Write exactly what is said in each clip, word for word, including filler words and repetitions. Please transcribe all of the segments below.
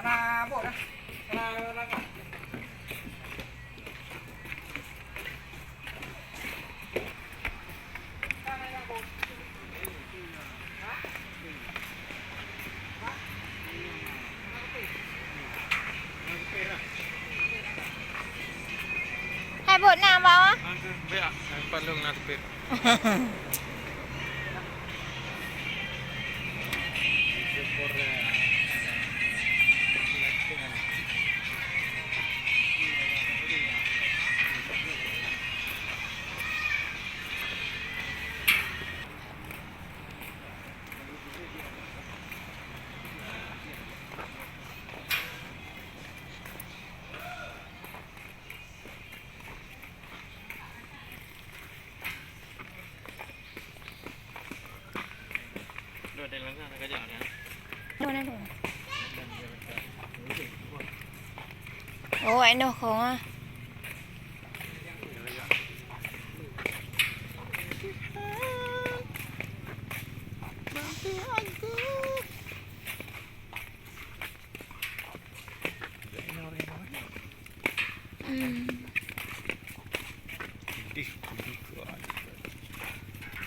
Hai buet na bak awak? Angka beak, hai pat lôn na teupet. Oh, ai noh khong ah. Hmm.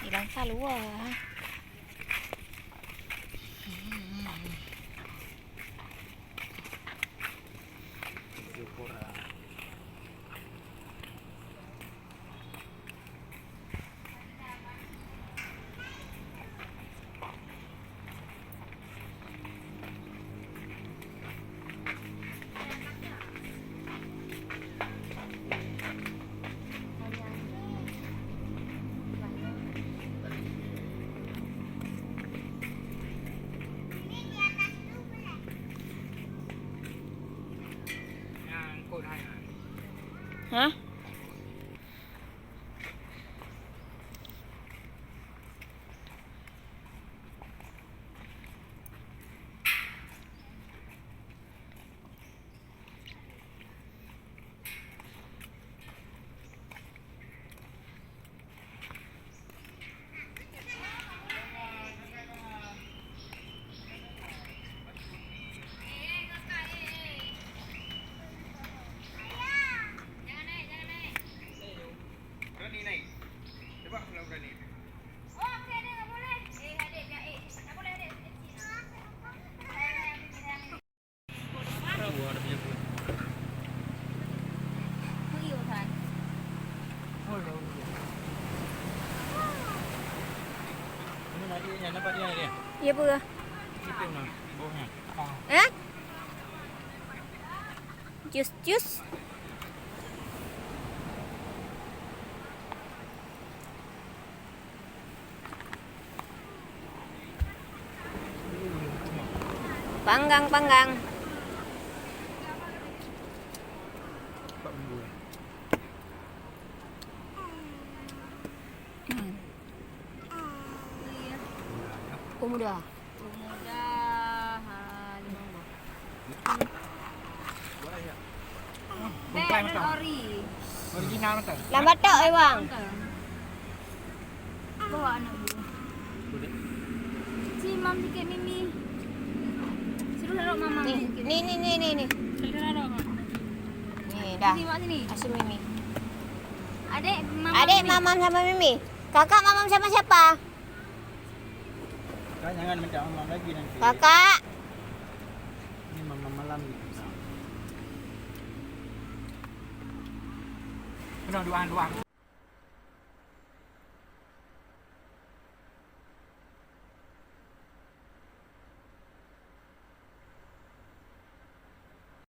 Ilang saluwa. Hah? Berani naik. Coba kalau berani. Iya, peue? Eh? Jus, jus. Panggang, panggang. Pemuda. Pemuda, ha, limong boh. Bèk, non ori. Original mantap. Lam batok, eh, Bang. Mantap. Bawa anak buah. Si mam sikit Mimi. Suruh duduk mama. Ni, ni, ni, ni, ni, ni. Suruh duduk mama. Ni dah. Sini, mak, sini. Asyik Mimi. Adik, mama Adik, Mimi. Mamam sama Mimi. Kakak, mamam sama siapa? Kakak, jangan macam mamam lagi nanti. Kakak. Ini mamam malam ni. Penuh doa-doa.